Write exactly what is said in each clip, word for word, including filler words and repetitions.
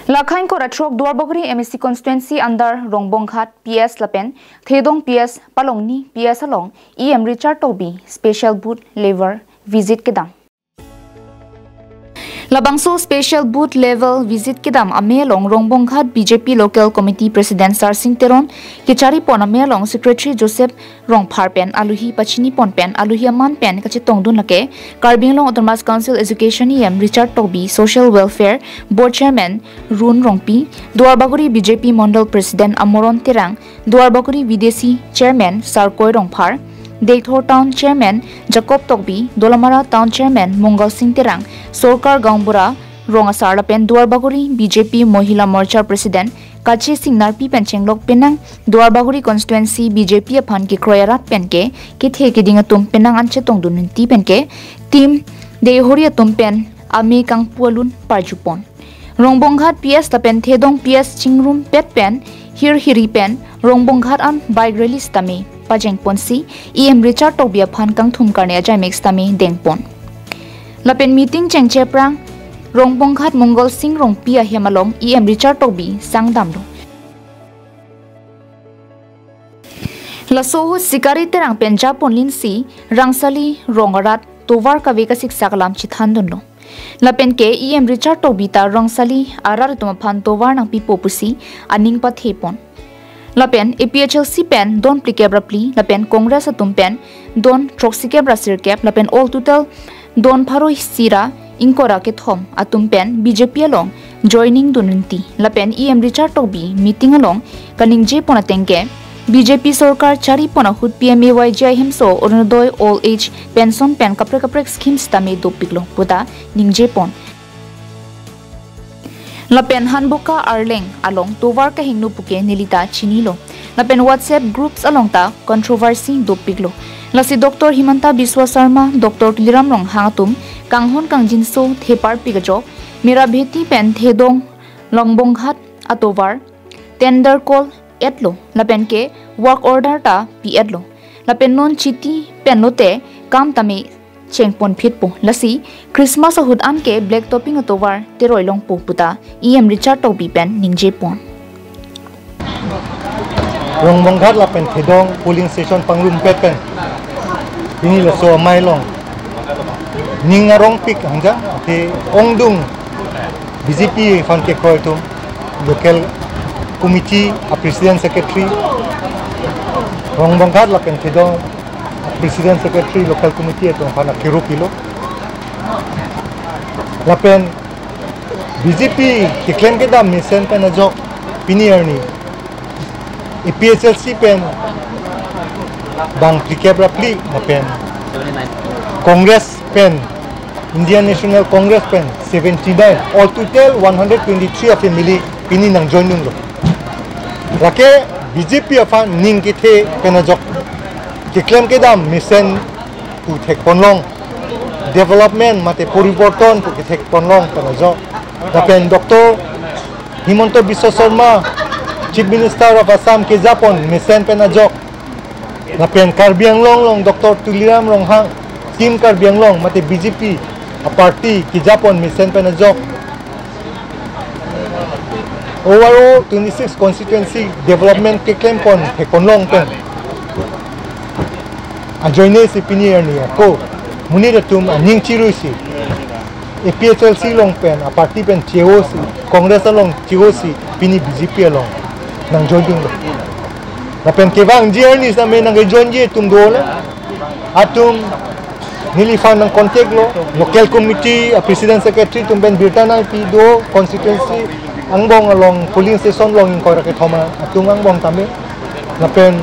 Lakhang kora throk Duarbagori M A C constituency under Rongbonghat P S lapen Thedong P S Palongni P S along E M Richard Tokbi special booth level visit kedam. Labangso special booth level visit kedam amei along Rongbonghat B J P Local Committee President Sarsing Teron kechari pon amei along Secretary Joseph Rongphar pen aluhi pachini pon pen aluhi aman pen kachetongdun lake Karbi Anglong Autonomous Council Education E M Richard Tokbi, Social Welfare Board Chairman Run Rongpi, Duarbagori B J P Mondol President Amoron Terang, Duarbagori V D C Chairman Sarkoi Rongphar, Deithor Town Chairman Jacob Tokbi, Dolamara Town Chairman Mongal Singh Terang, Sorkar Gaonbura Rong Asar lapen Duarbagori B J P Mohila Morcha President Kache Singh Narpi pen chenglok penang Duarbagori constituency B J P aphan kekroi arat pen ke kethe keding atum penang an chetongdun nunti pen ke team Deihori atum pen amei kangpu alun parjupon. Rongbonghat P S lapen Thedong P S chingrum pet pen hirhiri pen Rongbonghat an bike rally sitame pajeng ponsi E M Richard Tokbi aphan kangthum karne ajai mek sitame dengpon. Lapen meeting chengcheprang Rongbonghat Mongal Singh Rongpi ahem along E M Richard Tokbi sangdamlo. Laso ahut Sikari Terang pen japon linsi Rangsali Rong arat tovar kave kasiksak alam chethandunlo. Lapen ke E M Richard Tokbi ta Rangsali arat atum aphan tovar nangpipo pusi aning pathepon. Lapen A P H L C pen don phlikep ra phli lapen Congress atum pen don throksikep ra sirkep lapen all total don pharo isi ra ingkoi ra kethom atum pen B J P along joining dun nunti. Lapen E M Richard Tokbi meeting along kaningje pon ateng ke B J P sorkar chari pon ahut P M A Y G I hemso Orunodoi old age pension pen kaprek kaprek scheme sitame dopiklo puta ningje pon. Lapen Hanboka Arleng along tovar kahingno puke nelita chinilo. Lapen WhatsApp groups along ta controversy dopiklo. Lasi Doctor Himanta Biswa Sarma, Doctor Tuliram Ronghang atum kanghon kangjinso theparpik ajok Mirabheti pen Thedong Rongbonghat atovar tender call etlo. Lapen ke work order ta pi etlo. Lapen non chiti pen lote kam tame chengpon phitpo. Lasi Christmas ahut an ke black topping atovar teroi longpo puta E M Richard Tokbi pen ningje pon. Rongbonghat lapen Thedong polling station pangrum pet pen pini laso amei along ning arongpik hangja ke ongdung B J P aphan kekroi atum local committee a president secretary Rongbonghat lapen Thedong president secretary local committee atum aphan akirup pilo. Lapen B J P keklem kedam mesen pen ajok pini arni A P H L C pen bang phlikep ra phli lapen Congress pen Indian National Congress pen seventy-nine, all total one hundred twenty-three a family pini nangjoin dunlo. Lake B J P aphan ning kethe pen ajok keklem kedam mesen pu thekponlong, development mate poriborton pu kethekponlong pen ajok. Lapen Doctor Himanta Biswa Sarma, Chief Minister of Assam kejapon mesen pen ajok. Lapen Karbi Anglong along Doctor Tuliram Ronghang, Team Karbi Anglong mate B J P a party kejapon mesen pen ajok. Overall twenty-six constituency development keklem pon thekponlong pen ajoine si pini arni ako monit atum aning chiruisi A P H L C along pen a party pen che-osi, Congress along che-osi, pini B J P along nangjoin dunlo. Lapen kevangji arni sitame nangkejoinji atum dolo. Atum neliphan nangcontact lo, local committee a president secretary atum pen birta nangpi, do constituency angbong along polling station along ingkoi ra kethom atum angbong tame. Lapen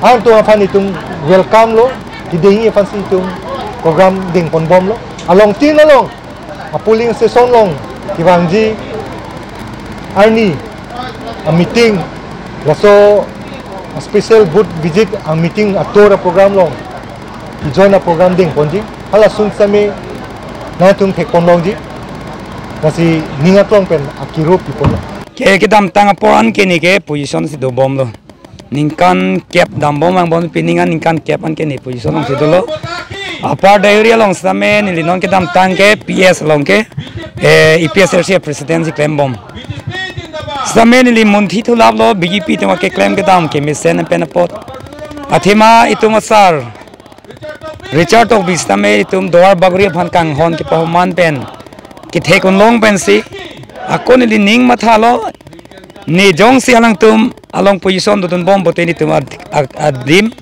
atum aphan itum welcome lo, kedengji aphansi itum program dengponbomlo. Along tin along a polling station along kevangji arni a meeting, laso a special booth visit a meeting ator a program along join a program dengponji. Halason sitame nangtum thekponlongji. Lasi ning aklong pen akirup piponlo. Ke kedamtang apor an ke neke position si dobomlo. Ningkan kep dambom vangbom, pini an ningkan kep an ke ne position along si dolo. Upper Deihori along sitame neli non kedamtang ke P S along ke, eh, A P H L C president si klembom. Sitame neli munthi thulaplo B J P atum keklem kedam kemesen pen apot. Athema itum asar Richard Tokbi sitame itum Duar Bagori aphan kanghon kepahoman pen kethek unlong pensi ako neli ning mathalo, ne jongsi alangtum along position dodunbom pote netum ad-, ad-, adim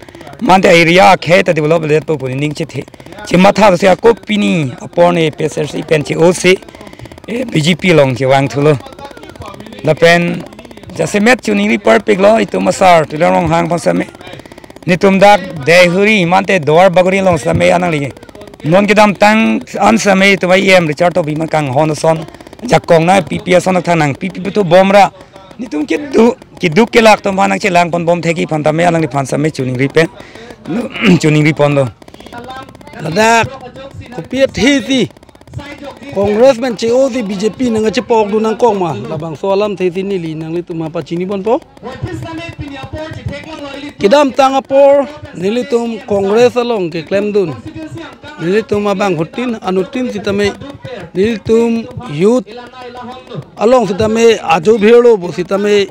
mante area akhei ta develop le po pu ning chethe. Chematha si ako pini apor ne P S R C pen che-o si, eh, B J P along chevang thulo. Lapen jasemet choningri parpiklo itum asar Tuliram Ronghang aphan sitame. Netum dak Deihori mante Duar Bagori along sitame anang li. Non kedamtang an sitame itum E M Richard Tokbi aman kanghon ason jakong nangpipi ason thangnangpipi putu bomra. Netum keduk, keduk kelak atum aphan nangchelang ponbom thekji aphan tame alangliphan sitame choningri pen. Choningri ponlo. Ladak kopi athesi Congress pen che-o si B J P nangkachepokdun nangkok ma, labangso alamthesi neli nanglitum aphan pachini ponpo. Kedamtang apor nelitum Congress along keklemdun. Nelitum abangphutin anuttin sitame nelitum youth along sitame ajo bhirlo bo sitame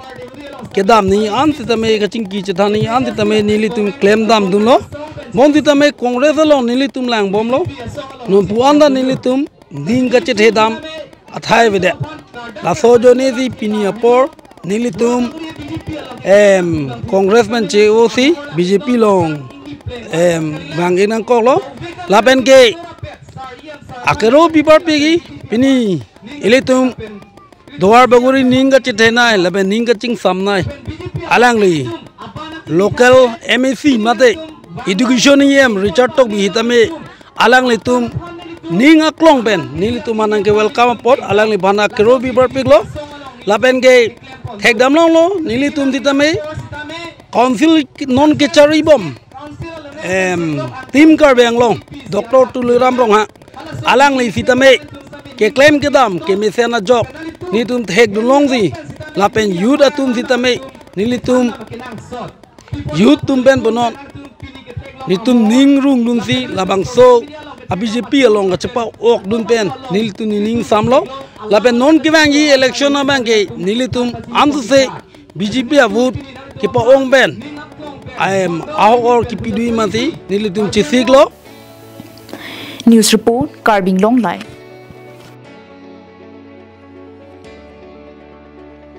kedam ni an sitame kachingki chethan ni an sitame nelitum klemdamdunlo. Bon sitame Congress along nelitum langbomlo. Non pu-an ta nelitum ning kachethedam athai avedet. Laso ajoine si pini apor nelitum, em, Congress pen che-o si B J P along, em, vang-ik nangkoklo. Lapen ke akero bibar pegi pini ilitum Duar Bagori ning kachethenei lapen ning kachingsamnei alangli local M A C mate education E M Richard Tokbi sitame alanglitum ning aklong pen nelitum aphan nangke welcome apot alangliphan akero bibar piklo. Lapen ke thekdam longlo nelitum sitame council non kecharibom, em, Team Karbi Anglong, Doctor Tuliram Ronghang, alangli sitame keklem kedam kemesen ajok netum thekdun longsi lapen youth atum sitame nelitum youth atum pen punon netum ning rungdunsi labangso a B J P along kachepa-okdun pen nelitum nening samlo. Lapen non kevangji election abang ke nelitum amsuse B J P avote kepa-ong pen, em, ahok or kipidui mati nelitum chesiklo. News report, Karbi Anglong Live.